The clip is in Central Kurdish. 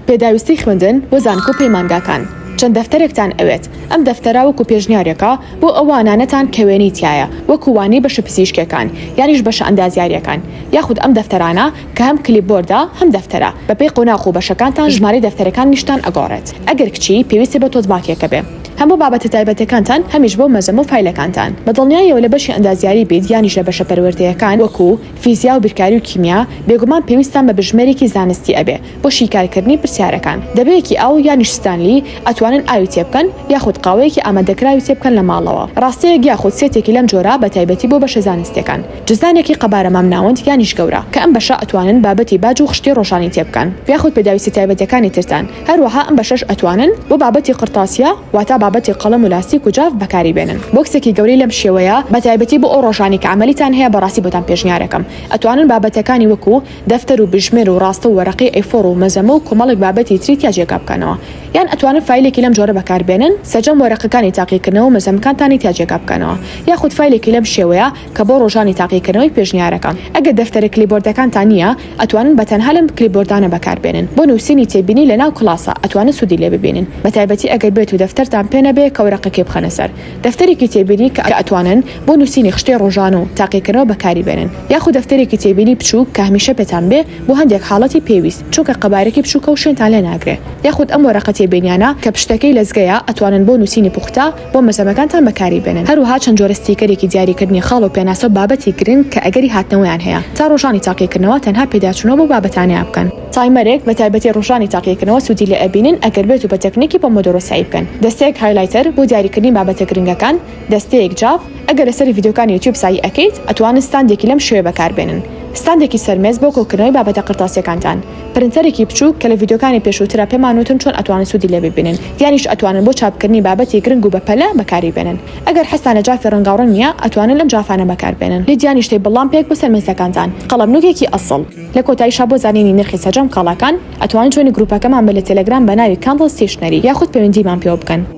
پێداویستی خوێندن بۆ زانکۆ و پەیمانگاکان. چەند دەفتەرێکتان ئەوێت. ئەم دەفتەرە وەکو پێشنیارێکە بۆ ئەو وانانەتان کە وێنەی تیایە وەکو وانەی بەشە پزیشکیەکان یانیش بەشە ئەندازیاریەکان یاخود ئەم دەفتەرانە کە هەم clipboard ە هەم دەفتەرە بەپێی قۆناغ و بەشەکانتان ژمارەی دەفتەرەکانیشتان ئەگۆڕێت ئەگەر کچی پێویستی بە tote bag ێکە بێ هەم بۆ بابەتە تایبەتەکانتان هەمیش بۆ مەلزەمە و فایلەکانتان بە دڵنیاییەوە لە بەشی ئەندازیاری بیت یانیش لە بەشە پەروەردەیەکان وەکو فیزیا و بیرکاری و کیمیا بێگومان پێویستتان بە بژمێرێکی زانستی ئەبێ بۆ شیکارکردنی پرسیارەکان. دەبەیەکی ئاو یانیش ستانلی ئەتوانن ئاوی تێبکەن یاخود قاوەیەکی ئامادەکراوی تێبکەن لە ماڵەوە. ڕاستەیەک یاخود سێتێکی لەم جۆرە بە تایبەتی بۆ بەشە زانستیەکان. جزدانێکی قەبارە مامناوەند یانیش گەورە کە ئەم بەشە ئەتوانن بابەتی باج و خشتەی ڕۆژانی تێبکەن یاخود پێداویستی تایبەتەکانی ترتان. هەروەها ئەم بەشەش ئەتوانن بۆ بابەتی قرتاسیە واتا بابەتی قەڵەم و لاستیک و جاف بەکاری بێنن. بۆکسێکی گەورەی لەم شێوەیە بە تایبەتی بۆ ئەو ڕۆژانەی کە عەمەلیتان هەیە بەڕاستی بۆتان پێشنیارەکەم ئەتوانن بابەتەکانی وەکو دەفتەر و بژمێر و ڕاستە و وەرەقەی A4 و مەلزەمە و کۆمەڵێک بابەتی تری تیا جێگا بکەنەوە. یان ئەتوانن فایلێکی لەم جۆرە بەکار بێنن سەرجەم وەرەقەکانی تاقیکردنەوە و مەلزەمەکانتانی تیا جێگا بکەنەوە. یاخود فایلێکی لەم شێوەیە کە بۆ ڕۆژانی تاقیکردنەوەی پێشنیارەکە. ئەگەر دەفتەرە clipboard ەکانتان نییە ئەتوانن بە تەنها لەم clipboard انە بەکار بێنن بۆ نووسینی تێبینی لە ناو کڵاسا ئەتوانن سوودی لێ ببینن بە تایبەتی ئەگەر بێت و دەفتەرتان پێ نەبێ کە وەرەقەکەی بخەنە سەر دەفتەرێکی تێبینی کە ئەتوانن بۆ نووسینی خشتەی ڕۆژانە و تاقیکردنەوە بەکاری بێنن یاخود دەفتەرێکی تێبینی بچووک کە هەمیشە پێتان بێ بۆ هەندێک حاڵەتی پێویست چونکە قەبارەکی بچووکە و شوێنتان لێ ناگرێ یاخود ئەم وەرەقە تێبینیانە کە پشتەکەی لەزگەیە ئەتوانن بۆ نووسینی پوختە بۆ مەلزەمەکانتان بەکاری بێنن هەروەها چەند جۆرە ستیکەرێکی دیاریکردنی خاڵ و پێناسە و بابەتی گرنگ کە ئەگەری هاتنەوەیان هەیە تا ڕۆژانی تاقیکردنەوە تەنها پێداچوونەوە بەو بابەتانەیا بکەن. timer ێک، بە تایبەتی ڕۆژانی تاقیکردنەوە سوودی لێ ئەبینن ئەگەر بێت و بە تەکنیکی Pomodoro سەعی بکەن. دەستەیەک highlighter، بۆ دیاریکردنی بابەتە گرنگەکان، دەستەیەک جاف، ئەگەر لەسەر ڤیدیۆکانی یوتیوب سەعی ئەکەیت ئەتوانن ستاندێکی لەم شێوەیە بەکاربێنن. ستاندێکی سەر مێز بۆ کۆکردنەوەی بابەتە قرتاسیەکانتان. پرنتەرێکی بچووک کە لە ڤیدیۆکانی پێشووترا پێمان وتن چۆن ئەتوانن سوودی لێ ببینن یانیش ئەتوانن بۆ چاپکردنی بابەتی گرنگ و بەپەلە بەکاری بێنن. ئەگەر حەزتان لە جافی ڕەنگاوڕەنگ نییە ئەتوانن لەم جافانە بەکاربێنن. LED یانیش table lamp ێک بۆ سەر مێزەکانتان. قەڵەمنووکێکی ئەسڵ. لە کۆتاییشا بۆ زانینی نرخی سەرجەم کاڵاکان ئەتوانن join ی گروپەکەمان بن لە تێلێگرام بە ناوی Candle Stationery یاخود پەیوەندیمان پێوە بکەن.